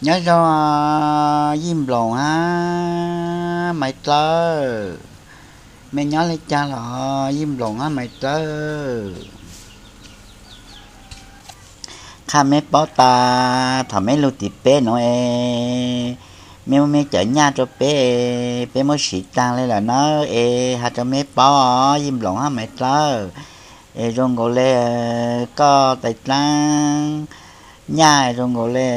Nyob zoo Yij Nploos hab Maiv Dlawb, mej nyob le caag los Yij Nploos hab Maiv Dlawb? Qha mej paub tas thaum mej lug tim peb nuav es mej muab mej cov nyaj rua peb, peb muab siv taag le lawm nawb. Es has rua mej paub os Yij Nploos hab Maiv Dlawb, es zoo nkaus le koj tais dlaab nyaj zoo nkaus le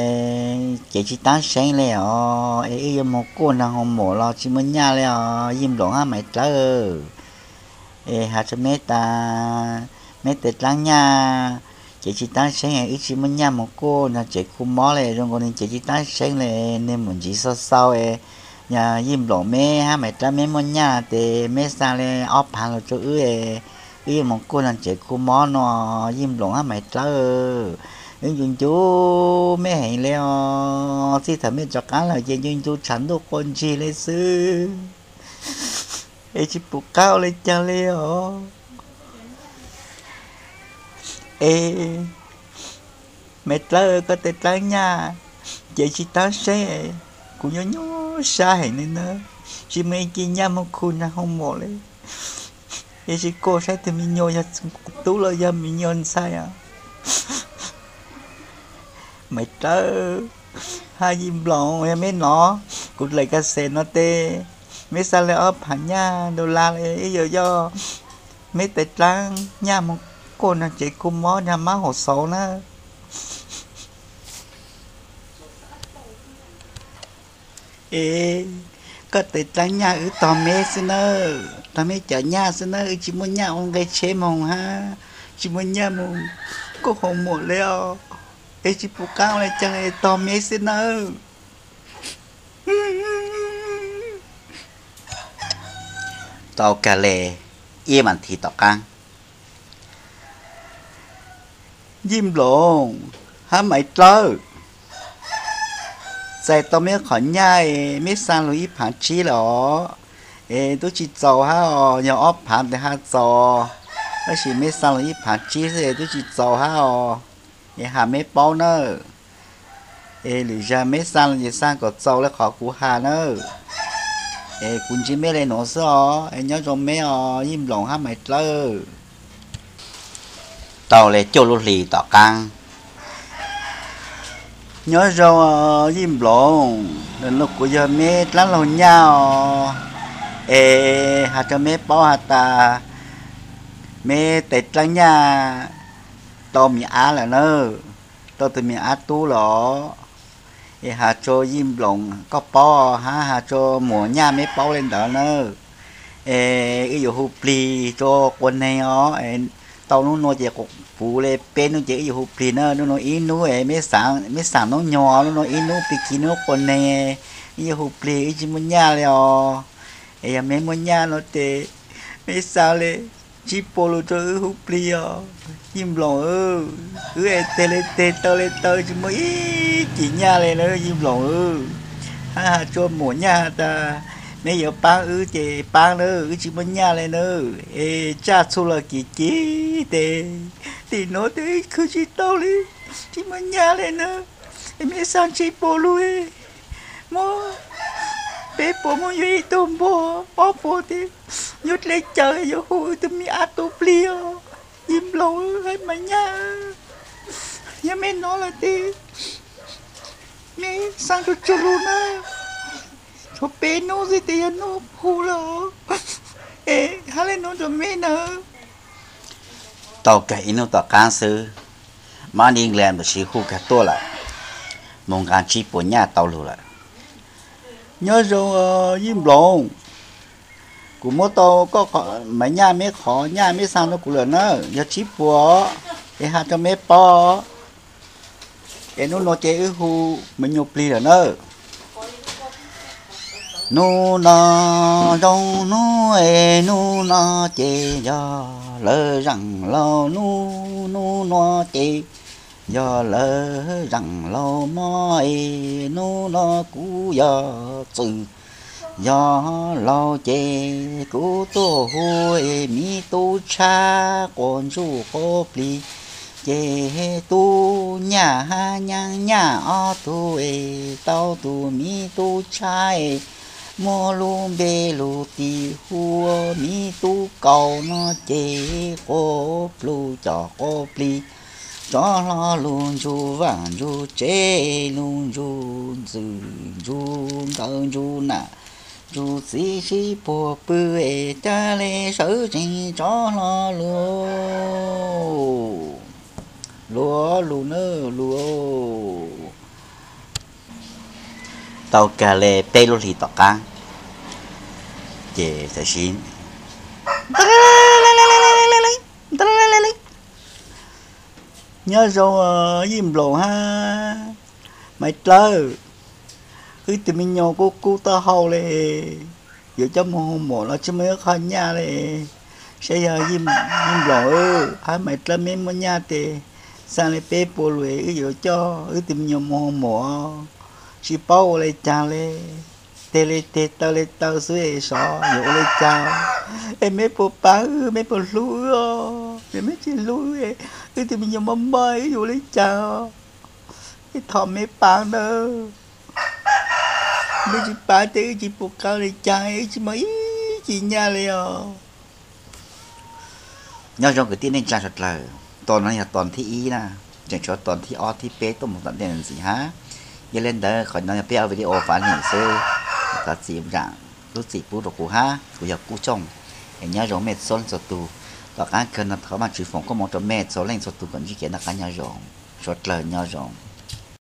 cev tsi taab seeb le os, es wb yuav moog kuaj nraag hoo mum los tsi muaj nyaj le os Yij Nploos hab Maiv Dlawb. Es has rua meb tas, meb tais dlaab nyaj cev tsi taab seeb, wb tsi muaj nyaj moog kuaj nraag tsev khu mob le, zoo nkaus nwg cev tsi taab seeb le, nwg mum ntsiv xau xau. Yog Yij Nploos meb hab Maiv Dlawb meb muaj nyaj tes meb xaa le ob phaav lug rua wb, wb yuav moog kuaj nraag tsev khu mob no. Yij Nploos hab Maiv Dlawb, wb ncu ncu meb heev le os, txij thaum mej rov qaab lawm ces ncu ncu tshav ntuj quas ntsig le xwb, es tsi pum qaab ua le caag le os. Es Maiv Dlawb, koj tais dlaab nyaj cev tsi taab seeb, kuv nyuaj nyuaj sab heev le nawb, tsi muaj ib ce nyaj moog khu nraag hoo mum le, es tsi kuaj saib tug me nyuam yog tub los yog me nyuam ntxhais os. Maiv Dlawb hab Yij Nploos, yog meb nov kuv dlaim kas xes no tes meb xaa le ob phaav nyaj dollar le, wb yuav yog meb tais dlaab nyaj moog kuaj nraag tsev khu mob nraag mab haum xauv na. Es koj tais dlaab nyaj, wb tog meb xwb nawb, tog meb cov nyaj xwb nawb, wb tsi muaj nyaj ua nqe tsheb moog hab tsi muaj nyaj moog kuaj hoo mum le os, es tsi pum qaab ua le caag, tog meb xwb nawb. Tau kag le ib vas thiv tom qaab, Yij Nploos hab Maiv Dlawb, txais tau meb qhov nyaj es meb xaa lug ib phaav tsib lawm os. Es tub tsi txaus hab os, yog ob phaav tes hab txaus, tab sis meb xaa lug ib phaav tsib xwb es tub tsi txaus hab os. Es has meb paub nawb, es lwm zag meb xaa lug ces xaa kom txaus le qhov kuv has nawb. Es kuv ntsib meb le nuav xwb os, es nyob zoo meb os Yij Nploos hab Maiv Dlawb. Tau le cuaj lub hlis tom qaab, nyob zoo Yij Nploos, nuav kuv yog meb dlaab laug nyaj os. Es has rua meb paub has tas meb tais dlaab nyaj tau mi ab lawm nawb, tau tug mi ab tub lawm os. Es has rua Yij Nploos koj paub hab has rua muam nyaj meb paub le ntawd nawb. Es wb yuav hu plig rua quas neeg os. Tau nub nua ces puv le peb nub ces wb yuav hu plig na. Nub nua ib nub es meb xaam nub nyoog, nub nua ib nub plig kis nub quas neeg, wb yuav hu plig, wb tsi muaj nyaj le os. Es yog meb muaj nyaj no tes meb xaa le tsib puas lug rua wb hu plig os Yij Nploos. Wb es teg le teg, taw le taw, tsi muaj ib ce nyaj le nawb Yij Nploos. Hab has rua muam nyaj has tas meb yuav paab wb ces paab nawb, wb tsi muaj nyaj le nawb. Es tsaj txhu los kim ci tes tim nuav tes wb khwv tsi tau le, tsi muaj nyaj le nawb. Es meb xaa tsib puas lug, muab peb puas muab yuav ib tug npua, ob puas tes yuav dle cawv yuav hu wb tug mi ab tub plig os Yij Nploos hab Maiv Nyaj. Yog meb nov lawm tes meb xaa tsuag tsuag lug nawb. Tshuav peb nub xwb tes yog nub hu lawm os. Es hab le nuav rua meb nawb. Tau kag ib nub tom qaab xwb, mab England tam sim hu kag tuaj lawm, moog nqaa tsib puas nyaj tau lug lawm. Nyob zoo Yij Nploos, kuv muab tau koj Maiv Nyaj meb qhov nyaj meb xaa rua kuv lawm nawb, yog tsib puas, es has rua meb paub. Es nub nua ces wb hu me nyuam plig lawm nawb. Nub no zoo nub es nub no ces yog lawv zaam laug nub, nub nua ces yog lawv zaam laug mob es nub no kuv yog txwm yog laug ces kuv tuaj hu es miv tub tshab quas ntsuj quas plig Ces tub nyaj hab nyab nyaj ob tug es tau tus miv tub tshab es muab lub npe lug tim hu ua miv tub kaus no ces quas plug cov quas plig, tsov hlo lug ntsug vaaj ntsug tsev, lug ntsug ntxwm ntsug nkawd ntsug nam ntsug txiv sib puag pw es ca le sawv tsees tsov hlo lug. Luag lug na luag. Tau kag le peb lub hlis tom qab ces tam sim nyob zoo Yij Nploos hab Maiv Dlawb, wb tug me nyuam kub kub taub hau le, yuav coj moog hu muam los tsi muaj ib qho nyaj le. Saib yog Yij Nploos hab Maiv Dlawb meb muaj nyaj tes xa le peb puas lug, wb yuav coj wb tug me nyuam moog hu muam, tsi paub ua le caag le. Teg le teg, taw le taw xwb es sov yuav ua le caag. Es meb puas paab wb, meb puas hlub wb os? Yog meb tsi hlub wb, wb tug me nyuam mob mob wb yuav ua le caag? Es thov meb paab nawb. Meb tsi paab tes wb tsi pum qab le caag, wb tsi muaj ib ce nyaj le os. Nyob zoo kwv tij neej tsaa suav dlawg, tos no yog tos thib ib na, tseem tshuav tos thib ob thib peb tuaj moog tom ntej ntxiv hab. Yog le ntawd qhov no yog peb ob video fav lim xwb, thov txim zaam lub txim pub rua kuv hab, kuv yog Kub Tsooj. Es nyob zoo mej txhua leej txhua tug, tom qaab kawg no thov Vaajtswv foom koob moov rua mej txhua leej txhua tug kom ntsib kev noj qab nyob zoo, suav dlawg nyob zoo.